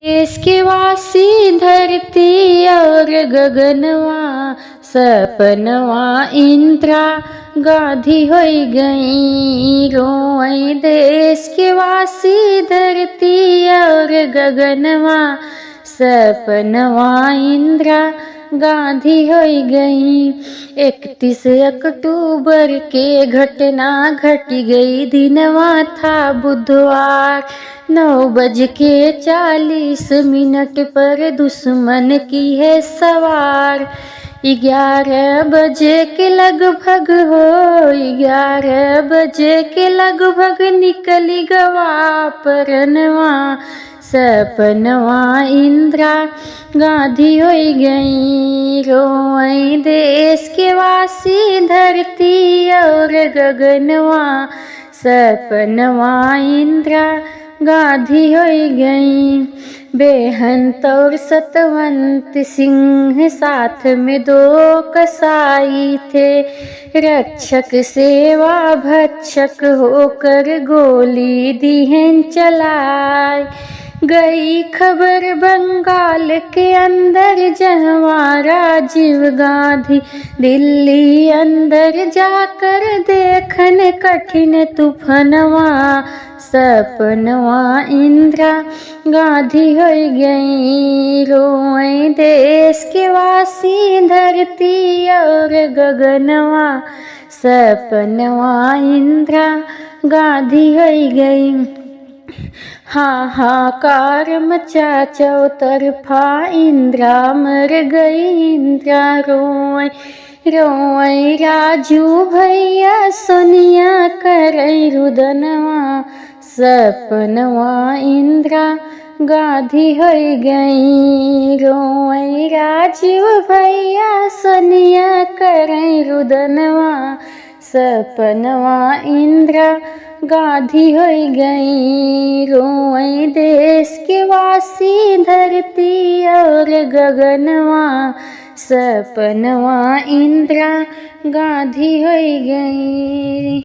देश के वासी धरती और गगनवा, सपनवा इंदिरा गांधी हो गई। रोई देश के वासी धरती और गगनवा, सपनवा इंदिरा गांधी हो गई। 31 अक्टूबर के घटना घट गई, दिनवा था बुधवार। 9:40 पर दुश्मन की है सवार। 11 बजे के लगभग हो, 11 बजे के लगभग निकली गवा परनवा, सपनवा इंदिरा गांधी हो गई। रोई देश के वासी धरती और गगनवा, सपनवा इंदिरा गांधी हो गई। बेहंत और सतवंत सिंह साथ में दो कसाई थे, रक्षक सेवा भक्षक होकर गोली दिहन चलाए। गई खबर बंगाल के अंदर जहवा राजीव गांधी, दिल्ली अंदर जाकर देखन कठिन तूफनवा, सपनवा इंदिरा गांधी हो गई। रोई देश के वासी धरती और गगनवा, सपनवा इंदिरा गांधी हो गई। हाहाकार मचा चौतरफा, इंदिरा मर गई इंदिरा रोई। रोई राजू भैया सोनिया करई रुदनवा, सपनवा इंदिरा गांधी हो गई। रोई राजीव भैया सोनिया करई रुदनवा, सपनवा इंदिरा गांधी हो गई। रोई देश के वासी धरती और गगनवा, सपनवा इंदिरा गांधी हो गई।